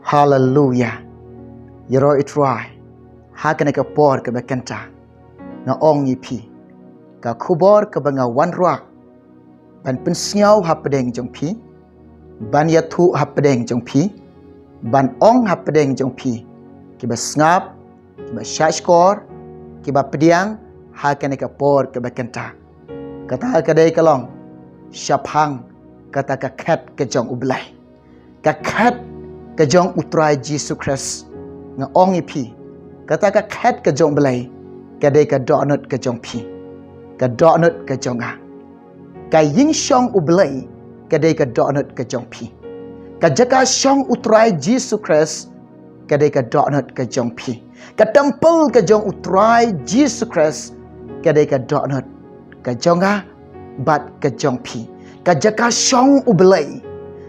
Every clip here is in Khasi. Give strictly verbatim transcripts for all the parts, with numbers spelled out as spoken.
Haleluya. Ïaroh ïa u Trai. Ha kane ka por kaba kynta, nga ong ïa phi, ka khubor kaba nga wanrah ban pynsngew hapdeng jong phi, ban ïathuh hapdeng jong phi, ban ong hapdeng jong phi, kiba sngap, kiba shahshkor, kiba pdiang ha kane ka por kaba kynta. Kata ka dei ka long shaphang kata ka khet ka jong U Blei, ka khet ka jong U Trai Jisu Khrist. Nga ong ïa phi, kata ka khet ka jong U Blei ka dei ka dohnud ka jong phi, ka dohnud ka jong nga. Ka ïingshong U Blei ka dei ka dohnud ka jong phi. Ka jaka shong U Trai Jisu Khrist ka dei ka dohnud ka jong phi. Ka templ ka jong U Trai Jisu Khrist ka dei ka dohnud ka jong nga bad ka jong phi. Ka jaka shong U Blei,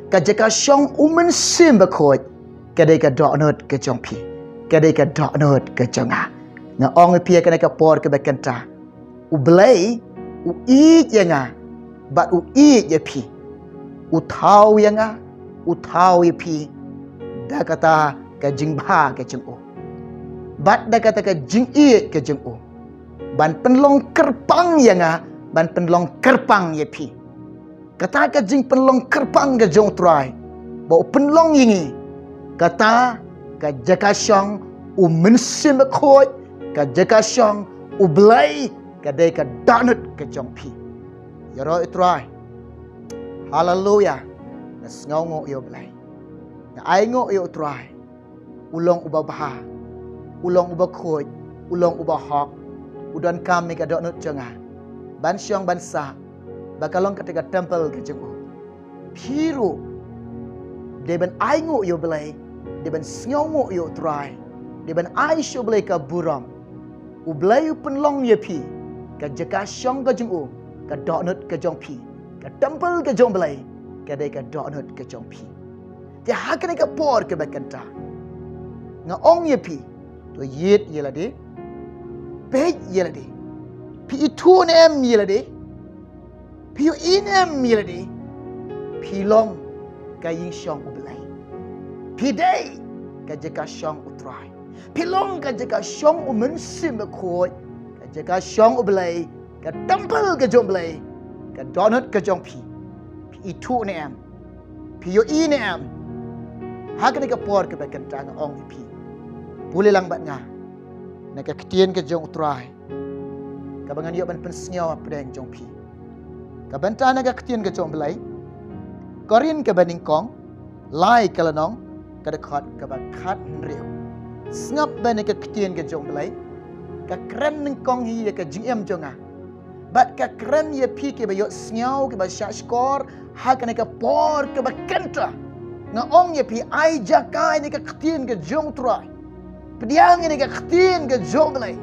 ka jaka shong U Mynsiem Bakhuid ka dei ka dohnud ka jong phi, ka dei ka dohnud ka jong nga. Nga ong ïa phi ha kane ka por kaba kynta, U Blei u ïeit ïa nga bad u ïeit ïa phi. U thaw ïa nga, u thaw ïa phi da kata ka jingbha ka jong u bad da kata ka jingïeit ka jong u, ban pynlong kyrpang ïa nga, ban pynlong kyrpang ïa phi. Kata ka jingpynlong kyrpang ka jong U Trai ba u pynlong ïa ngi, kata ka jaka shong U Mynsiem Bakhuid, ka jaka shong U Blei ka dei ka dohnud ka jong phi. Ïaroh ïa U Trai. Haleluya. Nga sngewnguh ïa U Blei, nga ainguh ïa U Trai. U long uba bha, u long uba khuid, u long uba hok. U donkam ïa ka dohnud jong nga ban shong ban sah ba ka long kata ka templ ka jong u. Phi ruh dei ban ainguh ïa U Blei, dei ban sngewnguh ïa U Trai, dei ban ai sha U Blei ka burom. U Blei u pynlong ïa phi ka jaka shong ka jong u, ka dohnud ka jong phi, ka templ ka jong U Blei ka dei ka dohnud ka jong phi. Te ha kane ka por kaba kynta, nga ong ïa phi, to ïeit ïa lade, peit ïa lade. Phi ithuh ne em ïa lade? Phi ïohi ne em ïa lade? Phi long ka ïingshong U Blei. Phi dei ka jaka shong U Trai. Phi long ka jaka shong U Mynsiem Bakhuid, ka jaka shong U Blei, ka templ ka jong U Blei, ka dohnud ka jong phi. Phi ithuh ne em? Phi ïohi ne em? Ha kane ka por kaba kynta nga ong ïa phi, pule lang bad nga na ka ktien ka jong U Trai kaba ngan ïoh ban pynsngew hapdeng jong phi. Ka bynta na ka ktien ka jong U Blei, Korinth kaba nyngkong, lai ka lynnong, ka dkhot kaba khathynriew. Sngap bha na ka ktien ka jong U Blei, ka kren nyngkong hi ïa ka jingim jong nga bad ka kren ïa phi kiba ïohsngew, kiba shahshkor ha kane ka por kaba kynta. Nga ong ïa phi, ai jaka ïa kane ka ktien ka jong U Trai. Pdiang ïa kane ka ktien ka jong U Blei.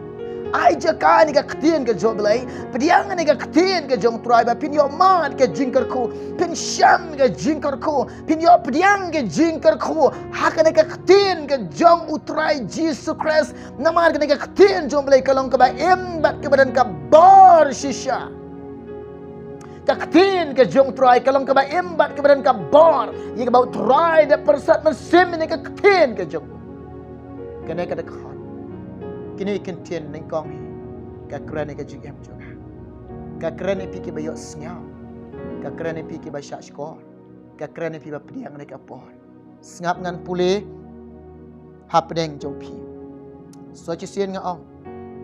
Ai jaka ïa kane ka ktien ka jong U Blei. Pdiang ïa kane ka ktien ka jong U Trai ba phin ïoh mad ka jingkyrkhu, phin shem ka jingkyrkhu, phin ïoh pdiang ka jingkyrkhu ha kane ka ktien ka jong U Trai Jisu Khrist. Namar kane ka ktien jong U Blei ka long kaba im bad kaba don ka bor shisha. Ka ktien ka jong U Trai ka long kaba im bad kaba don ka bor, ïa kaba U Trai u da pyrsad mynsiem ïa kane ka ktien ka jong u. Kane ka dkhot, kine ki ktien nyngkong hi ka kren ïa ka jingim jong nga. Ka kren ïa phi kiba ïohsngew, ka kren ïa phi kiba shahshkor, ka kren ïa phi ba pdiang ïa kane ka por. Sngap, ngan pule hapdeng jong phi. Sa shisien nga ong,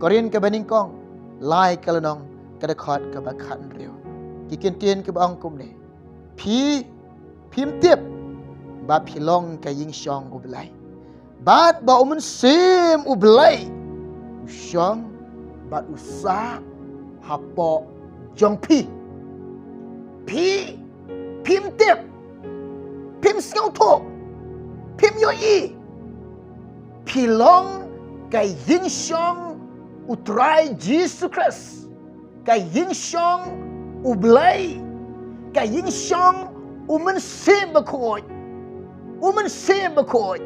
Korinth kaba nyngkong, lai ka lynnong, ka dkhot kaba khathynriew. Ki ktien kiba ong kumne: Phi, phim tip ba phi long ka ïingshong U Blei, bad ba U Mynsiem U Blei u shong bad u sah hapoh jong phi? Phi phim tip, phim sngewthuh, phim ïohi phi long ka ïingshong U Trai Jisu Khrist, ka ïingshong U Blei, ka ïingshong U Mynsiem Bakhuid, U Mynsiem Bakhuid,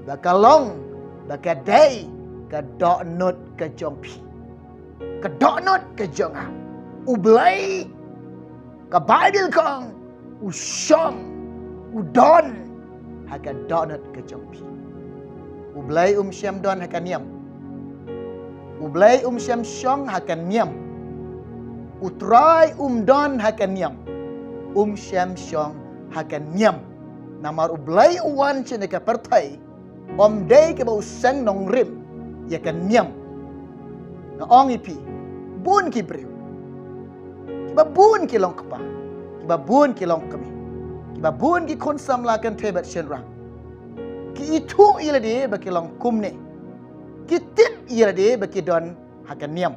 ba ka long, ba ka dei ka dohnud ka jong phi, ka dohnud ka jong nga. U Blei, ka Baibl ka ong, u shong, u don ha ka dohnud ka jong phi. U Blei um shym don ha ka niam. U Blei um shym shong ha ka niam. U Trai um don ha ka niam. Um shym shong ha ka niam. Namar U Blei u wan sha kane ka pyrthei, ym dei kaba u seng nongrim ïa ka niam. Nga ong ïa phi, bun ki briew, kiba bun ki long kpa, kiba bun ki long kmie, kiba bun ki khun samla kynthei bad shynrang, ki ithuh ïa lade ba ki long kumne. Ki tip ïa lade ba ki don ha ka niam.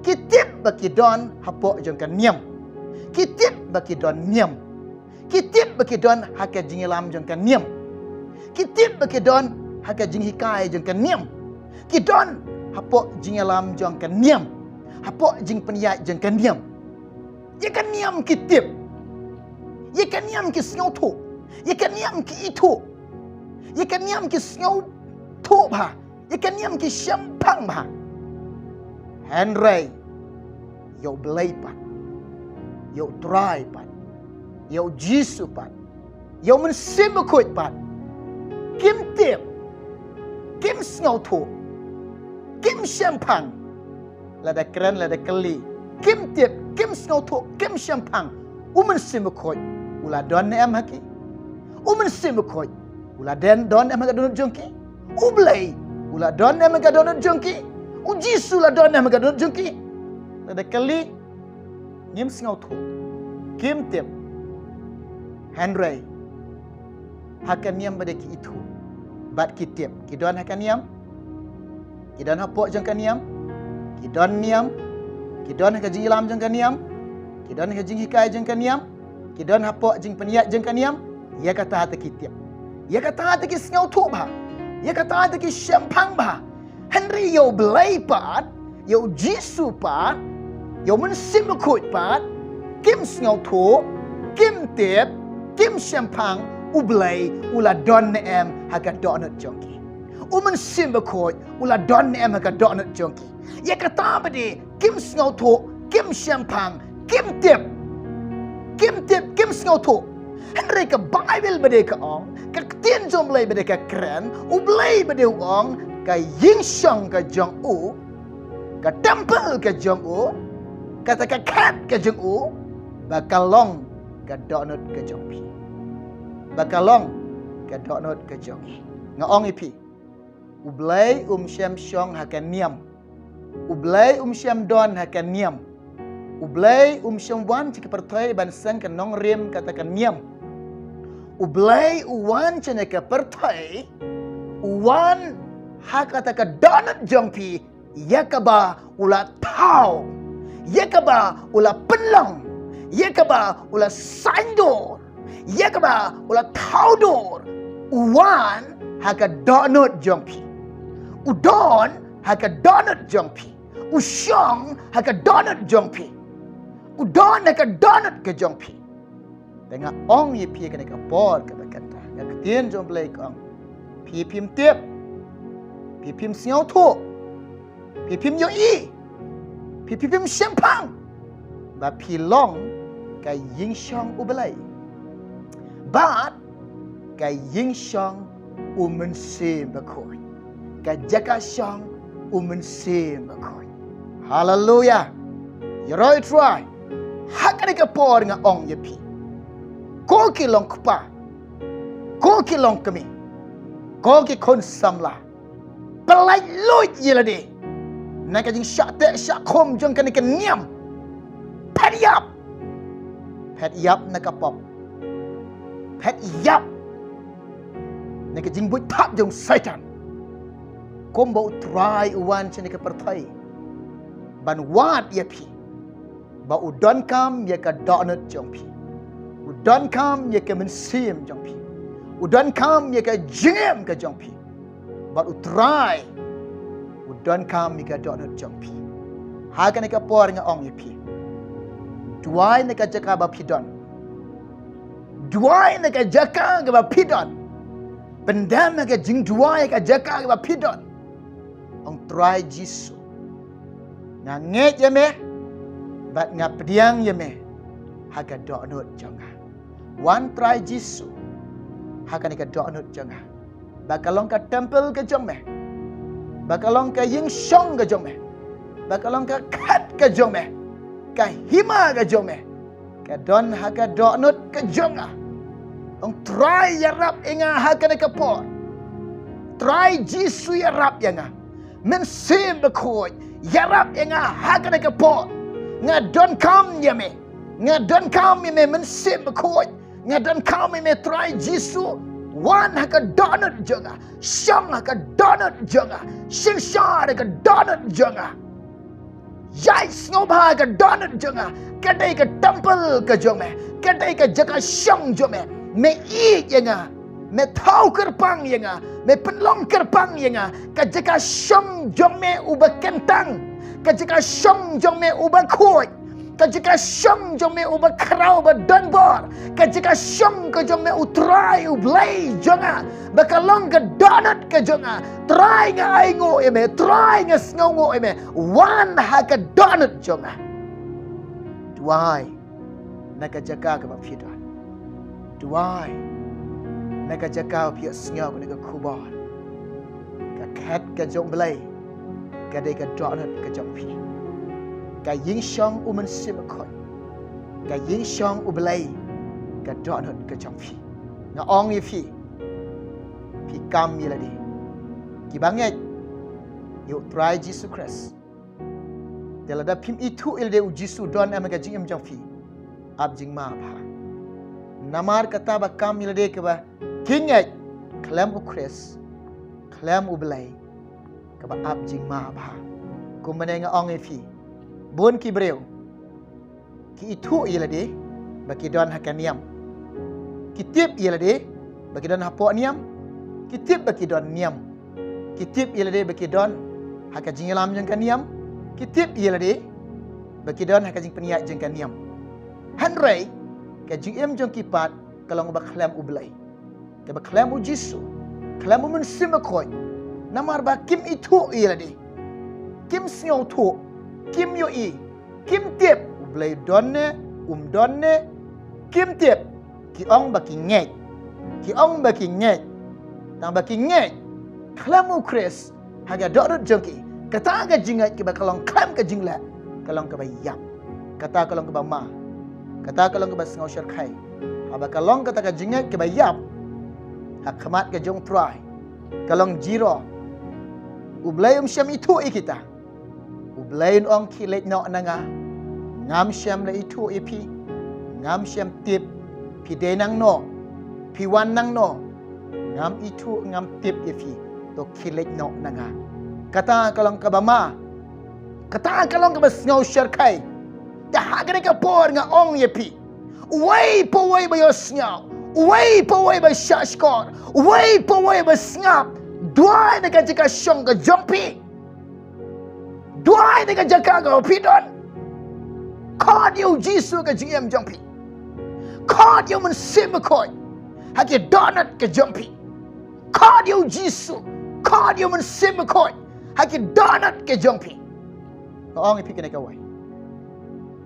Ki tip ba ki don hapoh jong ka niam. Ki tip ba ki don niam. Ki tip ba ki don ha ka jingïalam jong ka niam. Ki tip ba ki don ha ka jinghikai jong ka niam. Ki don hapoh jingïalam jong ka niam, hapoh jingpynïaid jong ka niam. Ïa ka niam ki tip. Ïa ka niam ki sngewthuh. Ïa ka niam ki ithuh. Ïa ka niam ki sngewthuh bha. Ïa ka niam ki shemphang bha. Hynrei ïa U Blei pat, ïa U Trai pat, ïa U Jisu pat, ïa U Mynsiem Bakhuid pat, kim tip, kim sngewthuh, kim shemphang. Lada kren, lada kylli, kim tip, kim sngewthuh, kim shemphang. U Mynsiem Bakhuid u la don ne em ha ki? U Mynsiem Bakhuid u la don ne em ha ka dohnud jong ki? U Blei u la don ne em ha ka dohnud jong ki? U Jisu u la don ne em ha ka dohnud jong ki? Lada kylli, ngim sngewthuh, kim tip. Hynrei ha ka niam ba dei ki ithuh bad ki tip. Ki don ha ka niam. Ki don hapoh jong ka niam. Ki don niam. Ki don ha ka jingïalam jong ka niam. Ki don ha ka jinghikai jong ka niam. Ki don hapoh jingpynïaid jong ka niam. Ïa kata te ki tip. Ïa kata te ki sngewthuh bha. Ïa kata te ki shemphang bha. Hynrei ïa U Blei pat, ïa U Jisu pat, ïa U Mynsiem Bakhuid pat, kim sngewthuh, kim tip, kim shemphang. U Blei u la don ne em ha ka dohnud jong ki? U Mynsiem Bakhuid u la don ne em ha ka dohnud jong ki? Ïa kata ba dei kim sngewthuh, kim shemphang, kim tip. Kim tip, kim sngewthuh. Hynrei ka Baibl ba dei ka ong, ka ktien jong U Blei ba dei ka kren, U Blei ba dei u ong, ka ïingshong ka jong u, ka templ ka jong u, kata ka khet ka jong u, ba ka long ka dohnud ka jong phi. Ba ka long ka dohnud ka jong phi. Nga ong ïa phi, U Blei um shym shong ha ka niam. U Blei um shym don ha ka niam. U Blei um shym wan sha ka pyrthei ban seng ka nongrim kata ka niam. U Blei u wan sha kane ka pyrthei, u wan ha kata ka dohnud jong phi, ïa kaba u la thaw, ïa kaba u la pynlong, ïa kaba u la saiñdur, ïa kaba u la thaw dur. U wan ha ka dohnud jong phi. U don ha ka dohnud jong phi. U shong ha ka dohnud jong phi. U don ha ka dohnud ka jong phi. Te nga ong ïa phi kane ka por kaba kynta, ka ktien jong U Blei ka ong, phi phim tip, phi phim sngewthuh, phi phim ïohi, phi, phi phim shemphang ba phi long ka ïingshong U Blei bad ka ïingshong U Mynsiem Bakhuid, ka jaka shong U Mynsiem Bakhuid. Haleluia. Ïaroh ïa U Trai. Ha kane ka por nga ong ïa phi, ko ki long kpa, ko ki long kmie, ko ki khun samla, pyllait luid ïa lade na ka jingshah teh shah khum jong kane ka niam. Phet ïap. Phet ïap na ka pop. Phet ïap na ka jingbuit thap jong Soitan. Kumba U Trai u wan sha kane ka pyrthei ban wad ïa phi, ba u donkam ïa ka dohnud jong phi. U donkam ïa ka mynsiem jong phi. U donkam ïa ka jingim ka jong phi. Bad U Trai u donkam ïa ka dohnud jong phi. Ha kane ka por nga ong ïa phi, duwai na ka jaka ba phi don. Duwai na ka jaka kaba phi don. Pyndem ha ka jingduwai ha ka jaka kaba phi don. Ong, Trai Jisu, nga ngeit ïa me bad nga pdiang ïa me ha ka dohnud jong nga. Wan Trai Jisu ha kane ka dohnud jong nga. Ba ka long ka temple ka jong me. Ba ka long ka ïing shong ka jong me. Ba ka long ka khat ka jong me. Ka hima ka jong me. Ka don ha ka dohnud ka jong nga. Ong Trai ïarap ïa nga ha kane ka por. Trai Jisu ïarap ïa nga. Mynsiem Bakhuid ïarap ïa nga ha kane ka por. Nga donkam ïa me. Nga donkam ïa me Mynsiem Bakhuid. Nga donkam ïa me Trai Jisu. Wan ha ka dohnud jong nga. Shong ha ka dohnud jong nga. Synshar ha ka dohnud jong nga. Ïai sngewbha ha ka dohnud jong nga. Ka dei ka temple ka jong me. Ka dei ka jaka shong jong me. Me ïeit ïa nga. Me thaw kyrpang ïa nga. Me pynlong kyrpang ïa nga. Ka jaka shong jong me uba kyntang. Ka jaka shong jong me uba khuid. Ka jaka shong jong me uba khraw ba donbor. Ka jaka shong ka jong me U Trai U Blei jong nga. Ba ka long ka dohnud ka jong nga. Trai nga ainguh ïa me. Trai nga sngewnguh ïa me. Wan ha ka dohnud jong nga. Duwai na ka jaka kaba phi don. Duwai na ka jaka ba phi ïohsngew kane ka khubor. Ka khet ka jong U Blei ka dei ka dohnud ka jong phi. Ka ïing shong U Mynsiem Bakhuid. Ka ïing shong U Blei ka dohnud ka jong phi. Nga ong ïa phi, phi kam ïa lade kiba ngeit ïa U Trai Jisu Khrist. Te lada phim ithuh ïa lade U Jisu don em ha ka jingim jong phi, ap jingma bha. Namar kata ba kam ïa lade kiba ki ngeit khlem U Khrist, khlem U Blei, kaba ap jingma bha. Kumne nga ong ïa phi, bun ki briew ki ithuh ïa lade ba ki don ha ka niam. Ki tip ïa lade ba ki don hapoh niam. Ki tip ba ki don niam. Ki tip ïa lade ba ki don ha ka jingïalam jong ka niam. Ki tip ïa lade ba ki don ha ka jingpynïaid jong ka niam. Hynrei ka jingim jong ki pat ka long ba khlem U Blei, kaba khlem U Jisu, khlem U Mynsiem Bakhuid. Namar ba kim ithuh ïa lade, kim sngewthuh, kim ïohi, kim tip U Blei don ne um don ne. Kim tip. Ki ong ba ki ngeit. Ki ong ba ki ngeit. Tang ba ki ngeit khlem U Khrist ha ka dohnud jong ki, kata ka jingngeit kaba ka long khlem ka jingleh ka long kaba ïap. Kata ka long kaba ma. Kata ka long kaba sngewshyrkhei. Haba ka long kata ka jingngeit kaba ïap ha khmat ka jong U Trai, ka long zero. U Blei um shym ithuh ïa kita. U Blei un ong, khie leit noh na nga. Ngam shym la ithuh ïa phi. Ngam shym tip phi dei nangno, phi wan nangno. Ngam ithuh, ngam tip ïa phi. To khie leit noh na nga. Kata ka long kaba ma. Kata ka long kaba sngewshyrkhei. Te ha kane ka por nga ong ïa phi, uwei pa uwei ba ïohsngew, uwei pa uwei ba shahshkor, uwei pa uwei ba sngap, duwai na ka jaka shong ka jong phi. Duwai na ka jaka kaba phi don. Khot ïa U Jisu ha ka jingim jong phi. Khot ïa U Mynsiem Bakhuid ha ki dohnud ka jong phi. Khot ïa U Jisu. Khot ïa U Mynsiem Bakhuid ha ki dohnud ka jong phi. Nga ong ïa phi kane kawei.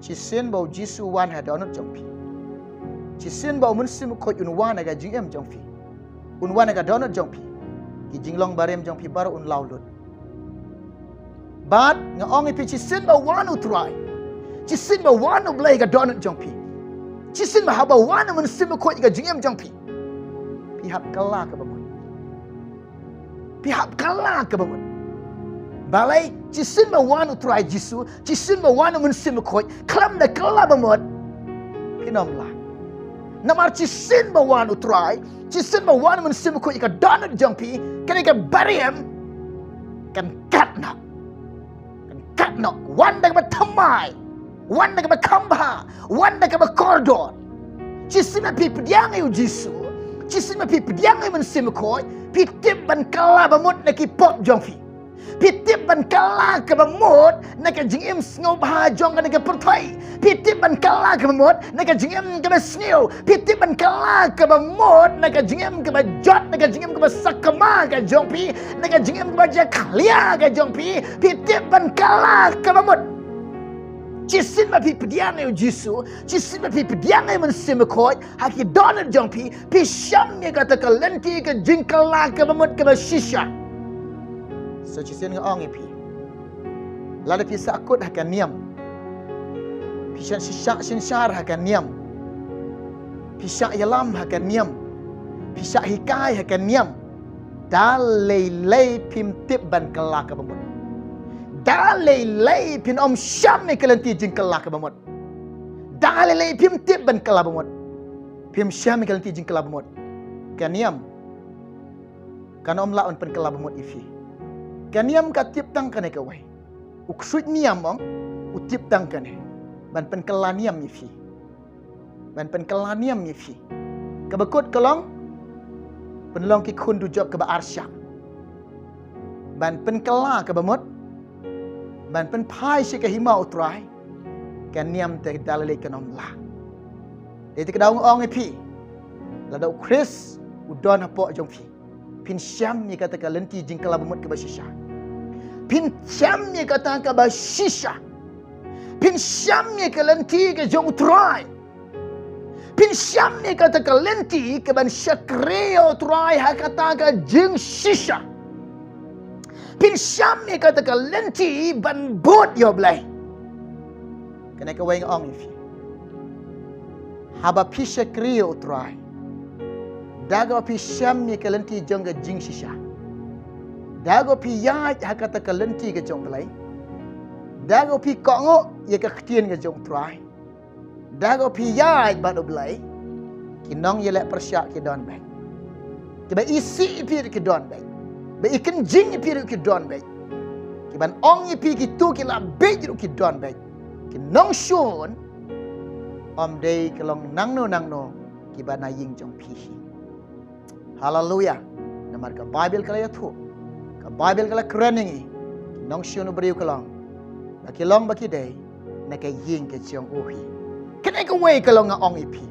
Shisien ba U Jisu wan ha dohnud jong phi, shisien ba U Mynsiem Bakhuid un wan ha ka jingim jong phi, un wan ha ka dohnud jong phi, ki jinglong barim jong phi baroh un law lut. Bad nga ong ïa phi, shisien ba wan U Trai, shisien ba wan U Blei ha ka dohnud jong phi, shisien ba haba wan U Mynsiem Bakhuid ha ka jingim jong phi, phi hap kylla kaba mut. Phi hap kylla kaba mut. Balei? Shisien ba wan U Trai Jisu, shisien ba wan U Mynsiem Bakhuid, khlem da kylla ba mut, phin ym lah. Namar shisien ba wan U Trai, shisien ba wan U Mynsiem Bakhuid ha ka dohnud jong phi, kane ka barim kan kat noh. Kan kat noh, wan da kaba thymmai, wan da kaba kham bha, wan da kaba kordor. Shisien ba phi pdiang ïa U Jisu, shisien ba phi pdiang ïa U Mynsiem Bakhuid, phi tip ban kylla ba mut na ki pop jong phi. Phi tip ban kylla kaba mut na ka jingim sngewbha jong kane ka pyrthei. Phi tip ban kylla kaba mut na ka jingim kaba sniew. Phi tip ban kylla kaba mut na ka jingim kaba jot, na ka jingim kaba sakma ka jong phi, na ka jingim kaba jakhlia ka jong phi. Phi tip ban kylla kaba mut. Shisien ba phi pdiang ïa u Jisu, shisien ba phi pdiang ïa u Mynsiem Bakhuid ha ki dohnud jong phi, phi shem ïa kata ka lynti ka jingkylla kaba mut kaba shisha. So shisien nga ong ïa phi, lada phi sahkut ha ka niam, phi shah shisha synshar ha ka niam, phi shah ïalam ha ka niam, phi shah hikai ha ka niam, da lei lei phim tip ban kylla kaba mut. Da lei lei phin ym shem ïa ka lynti jingkylla kaba mut. Da lei lei phim tip ban kylla ba mut. Phim shem ïa ka lynti jingkylla ba mut. Ka niam kan ym lah ban pynkylla ba mut ïa phi. Ka niam ka tip tang kane kawei. U ksuid niam ong, u tip tang kane. Ban pynkylla niam ïa phi. Ban pynkylla niam ïa phi. Kaba kut ka long, pynlong ki khun dujok kaba arshah. Ban pynkylla kaba mut, ban pynphai sha ka hima u Trai, ka niam te da lei lei kan ym lah. Dei te ka daw nga ong ïa phi, lada u Khrist u don hapoh jong phi, phin shem ïa kata ka lynti jingkylla ba mut kaba shisha. Phin shem ïa kata kaba shisha. Phin shem ïa ka lynti ka jong u Trai. Phin shem ïa kata ka lynti kaban shakri ïa u Trai ha kata ka jingshisha. Phin shem ïa kata ka lynti ban bud ïa u Blei. Kane kawei nga ong ïa phi. Haba phi shakri ïa u Trai, da kaba phi shem ïa ka lynti jong ka jingshisha, da kaba phi ïaid ha kata ka lynti ka jong u Blei, da kaba phi kohnguh ïa ka ktien ka jong u Trai, da kaba phi ïaid bad u Blei, ki nongïaleh pyrshah ki don beit. Kiba isih ïa phi ruh ki don beit. Ba ikynjing ïa phi ruh ki don beit. Kiban ong ïa phi kito ki la beit ruh ki don beit. Ki nongshun, ym dei ka long nangno nangno kiba na ïing jong phi hi. Haleluya. Namar ka Baibl ka la ïathuh, ka Baibl ka la kren ïa ngi, ki nongshun u briew ka long ba ki long ba ki dei na ka ïing ka jong u hi. Kane kawei ka long nga ong ïa phi,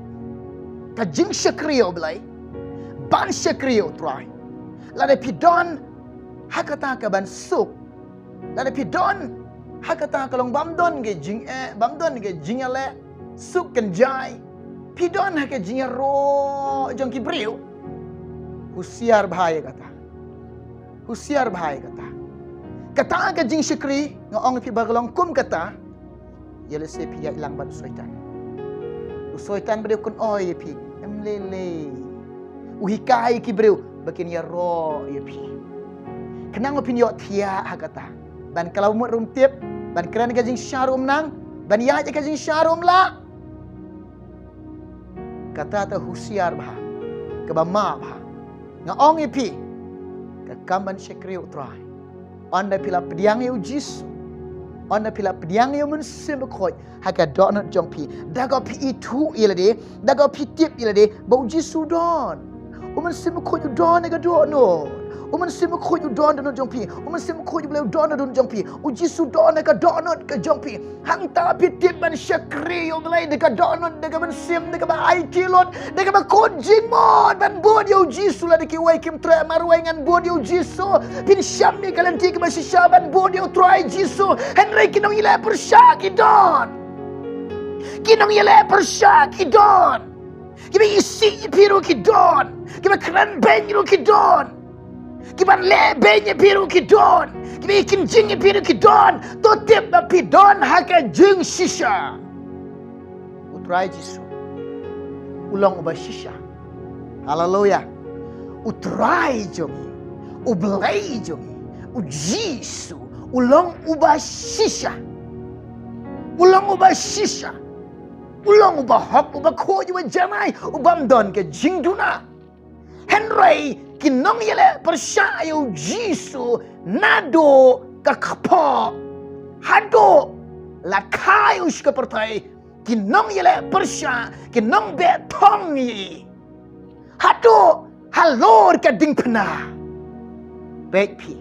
ka jingshakri ïa u Blei, ban shakri ïa u Trai. Lada phi don ha kata kaban suk, lada phi don ha kata ka long bym don ka jingeh, bym don ka jingïaleh, suk kynjai, phi don ha ka jingïaroh jong ki briew, husiar bha ïa kata. Husiar bha ïa kata. Kata ka jingshakri nga ong ïa phi ba ka long kum kata, ïa lehse phi ïaid lang bad u Soitan. U Soitan ba dei u kynoi ïa phi, em lei lei. U hikai ïa ki briew ba kin ïaroh ïa phi. Khnang ba phin ïohthiah ha kata. Ban kylla ba mut ruh ym tip, ban kren ka jingshisha ruh ym nang, ban ïaid ka jingshisha ruh ym lah. Kata te husiar bha, kaba ma bha. Nga ong ïa phi, ka kam ban shakri ïa u Trai, ynda phi la pdiang ïa u Jisu, ynda phi la pdiang ïa u Mynsiem Bakhuid ha ka dohnud jong phi, da kaba phi ithuh ïa lade, da kaba phi tip ïa lade ba u Jisu u don. U Mynsiem Bakhuid u don ha ka dohnud. U Mynsiem Bakhuid u don ha ka dohnud jong phi. U Mynsiem Bakhuid u Blei u don ha ka dohnud jong phi. U Jisu u don ha ka dohnud ka jong phi. Hangta phi tip ban shakri ïa u Blei da ka dohnud, da ka mynsiem, da kaba aiti lut, da kaba kut jingmut ban bud ïa u Jisu. Lada kiwei kim treh marwei, ngan bud ïa u Jisu. Phin shem ïa ka lynti kaba shisha ban bud ïa u Trai Jisu. Hynrei ki nongïaleh pyrshah ki don. Ki nongïaleh pyrshah ki don. Kiba isih ïa phi ruh ki don. Kiba kren beiñ ruh ki don. Kiban leh beiñ ïa phi ruh ki don. Kiba ikynjing ïa phi ruh ki don. To tip ba phi don ha ka jingshisha. U Trai Jisu u long uba shisha. Haleluya. U Trai jong ngi, u Blei jong ngi, u Jisu u long uba shisha. U long uba shisha. U long uba hok, uba khuid, uba janai, u bym don ka jingduna. Hynrei ki nongïaleh pyrshah ïa u Jisu naduh ka kpoh haduh la kha ïa u sha ka pyrthei. Ki nongïaleh pyrshah, ki nongbeh thong ïa i haduh halor ka diengphna. Bad phi,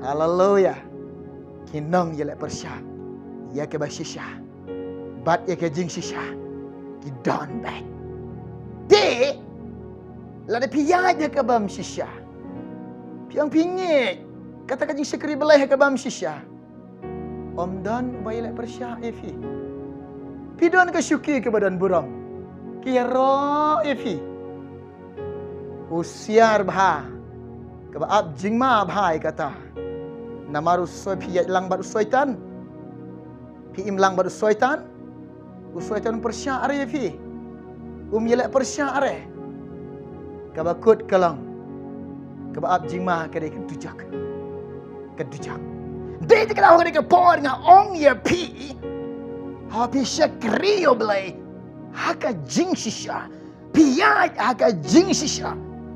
haleluya, ki nongïaleh pyrshah ïa kaba shisha bad ïa ka jingshisha ki don bad. Te lada phi ïaid ha kaba ym shisha, phi ong phi ngeit kata ka jingshakri Blei ha kaba ym shisha, Ym don uba ïaleh pyrshah ïa phi. Phi don ka shuki kaba don burom. Ki ïaroh ïa phi. Husiar bha kaba ap jingma bha ïa kata. Namar u soi phi ïaid lang bad u Soitan. Phi im lang bad u Soitan. U Soitan um pyrshah re ïa phi. Um ïaleh pyrshah re. Kaba kut ka long, kaba ap jingma ka dei ka dujok. Ka dujok. Dei te ka dei ka por nga ong ïa phi. Ha phi shakri ïa U Blei ha ka jingshisha. Phi ïaid ha ka jingshisha.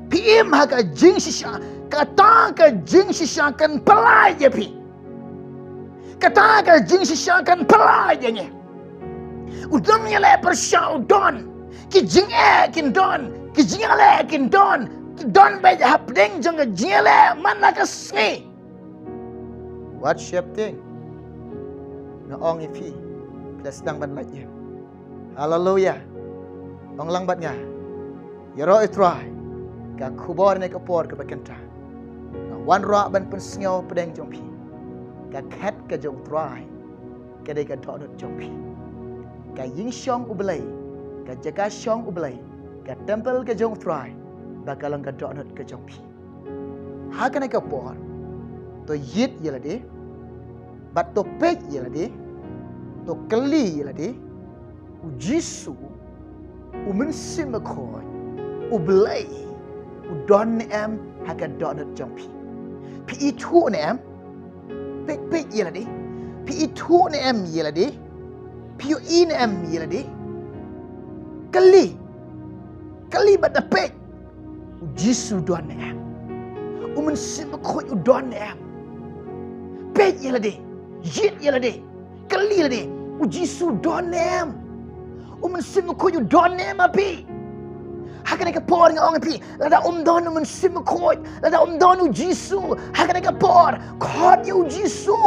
Phi im ha ka jingshisha. Kata ka jingshisha kan pyllait ïa phi. Kata ka jingshisha kan pyllait ïa ngi. U dang ïaleh pyrshah u don. Ki jingeh kin don. Ki jingïaleh kin don. Ki don beit hapdeng jong ka jingïaleh man la ka sngi. Wat sheptieng. Nga ong ïa phi, phi la sdang ban lait ïa. Haleluya. Ong lang bad nga. Ïaroh ïa U Trai. Ka khubor ne ka por kaba kynta. Nga wanrah ban pynsngew pdeng jong phi. Ka khet ka jong U Trai ka dei ka dohnud jong phi. Ka ïingshong U Blei, ka jaka shong U Blei, ka templ ka jong U Trai, ba ka long ka dohnud ka jong phi. Ha kane ka por, to ïit ïa lade, bad to peit ïa lade, to kylli ïa lade, U Jisu, U Mynsiem Bakhuid, U Blei, u don ne em ha ka dohnud jong phi. Phi ithuh ne em, peit peit ïa lade, phi ithuh ne em ïa lade, phi ïohi ne em ïa lade, kylli, kylli bad da peit. U Jisu u don ne em. U Mynsiem Bakhuid u don ne em. Peit ïa lade. Ïit ïa lade. Kylli ïa lade. U Jisu u don ne em. U Mynsiem Bakhuid u don ne em ha phi. Ha kane ka por nga ong ïa phi. Lada um don U Mynsiem Bakhuid. Lada um don U Jisu. Ha kane ka por. Khot ïa U Jisu.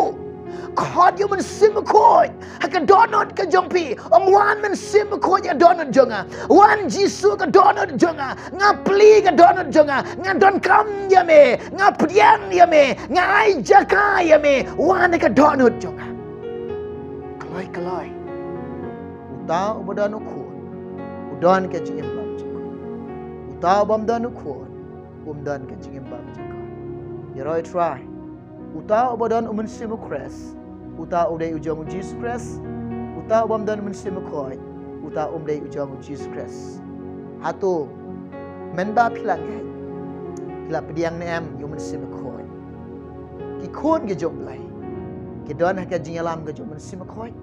Khot ïa U Mynsiem Bakhuid. Ha ka dohnud ka jong phi. Ong wan Mynsiem Bakhuid ha ka dohnud jong nga. Wan Jisu ha ka dohnud jong nga. Nga plie ha ka dohnud jong nga. Nga donkam ïa me. Nga pdiang ïa me. Nga ai jaka ïa me. Wan ha ka dohnud jong nga. Kloi kloi. Uta uba don u khun. U don ka jingim bymjukut. Uta uba ym don u khun. Um don ka jingim bymjukut. Ïaroh ïa U Trai. Uta uba don U Mynsiem U Khrist, uta u dei u jong U Jisu Khrist. Uta uba ym don U Mynsiem Bakhuid, uta um dei u jong U Jisu Khrist. Hato mynba phi la ngeit, phi la pdiang ne em ïa U Mynsiem Bakhuid? Ki khun ki jong U Blei ki don ha ka jingïalam ka jong U Mynsiem Bakhuid,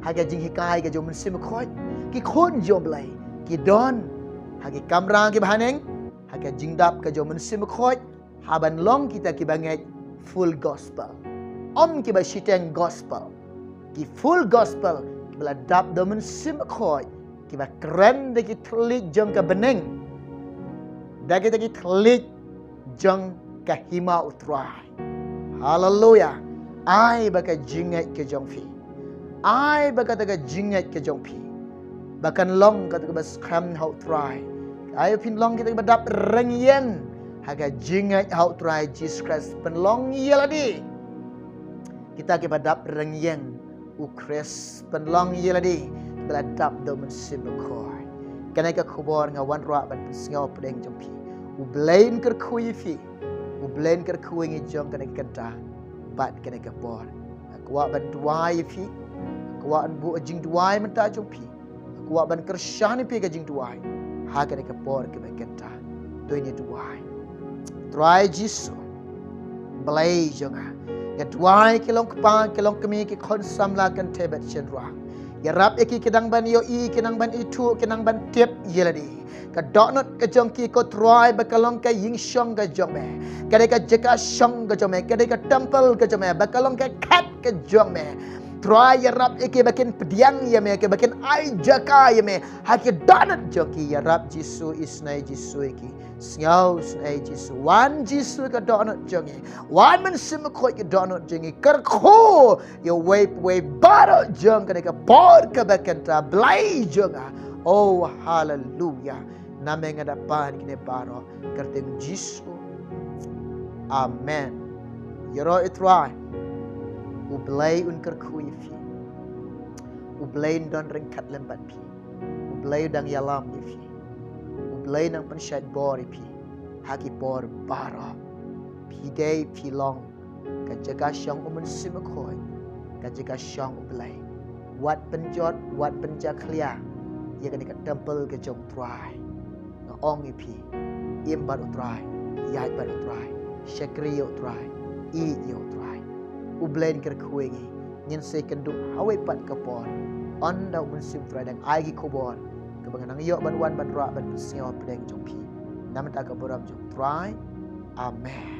ha ka jinghikai ka jong U Mynsiem Bakhuid. Ki khun jong U Blei ki don ha ki kamra kiba haneng ha ka jingdap ka jong U Mynsiem Bakhuid. Haba long kita kiba ngeit full gospel, ym kiba shiteng gospel. Ki full gospel kiba la dap da U Mynsiem Bakhuid, kiba kren da ki thylliej jong ka bneng, da kita ki thylliej jong ka hima U Trai. Haleluya. Ai ba ka jingngeit ka jong phi, ai ba kata ka jingngeit ka jong phi ba kan long kata kaba skhem ha U Trai. Ai ba phin long kita kiba dap ryngieng ha ka jingngeit ha U Trai Jisu Khrist. Pynlong ïa lade kita kiba dap ryngieng U Khrist. Pynlong ïa lade kiba la dap da U Mynsiem Bakhuid. Kane ka khubor nga wanrah ban pynsngew pdeng jong phi. U Blei un kyrkhu ïa phi. U Blei un kyrkhu ïa ngi jong kane ka kynta bad kane ka por. Nga kwah ban duwai ïa phi. Nga kwah ban buh jingduwai mynta jong phi. Nga kwah ban kyrshan ïa phi ka jingduwai ha kane ka por kaba kynta. To ngin duwai. Trai Jisu, Blei jong nga, nga duwai ki long kpa, ki long kmie, ki khun samla, kynthei bad shynrang. Ïarap ïa ki, ki nang ban ïohi, ki nang ban ithuh, ki nang ban tip ïa lade. Ka dohnud ka jong ki, ko Trai, ba ka long ka ïingshong ka jong me, ka dei ka jaka shong ka jong me, ka dei ka templ ka jong me, ba ka long ka khet ka jong me. Trai, ïarap ïa ki ba kin pdiang ïa me, ki ba kin ai jaka ïa me ha ki dohnud jong ki. Ïarap Jisu, isynei Jisu ïa ki. Sngewsynei Jisu. Wan Jisu ka dohnud jong ngi. Wan Mynsiem Bakhuid ka dohnud jong ngi. Kyrkhu ïa uwei pa uwei baroh jong kane ka por kaba kynta, Blei jong nga. Oh, haleluya. Namar nga da pan kine baroh ha kyrteng Jisu. Amen. Ïaroh ïa U Trai. U Blei un kyrkhu ïa phi. U Blei un don ryngkat lem bad phi. U Blei u dang ïalam ïa phi. U Blei un nang pynshait bor ïa phi ha ki por baroh. Phi dei phi long ka jaka shong u Mynsiem Bakhuid, ka jaka shong U Blei. Wat pynjot, wat pynjakhlia ïa kane ka temple ka jong U Trai. Nga ong ïa phi, im bad U Trai, ïaid bad U Trai, shakri ïa U Trai, ïeit ïa U Trai. U Blei un kyrkhu ïa ngi. Ngin sa ïakynduh ha kawei pat ka por, ynda U Mynsiem U Trai dang ai ki khubor kaba ngan nang ïoh ban wan ban rah ban pynsngew hapdeng jong phi. Namar ka burom jong U Trai. Amen.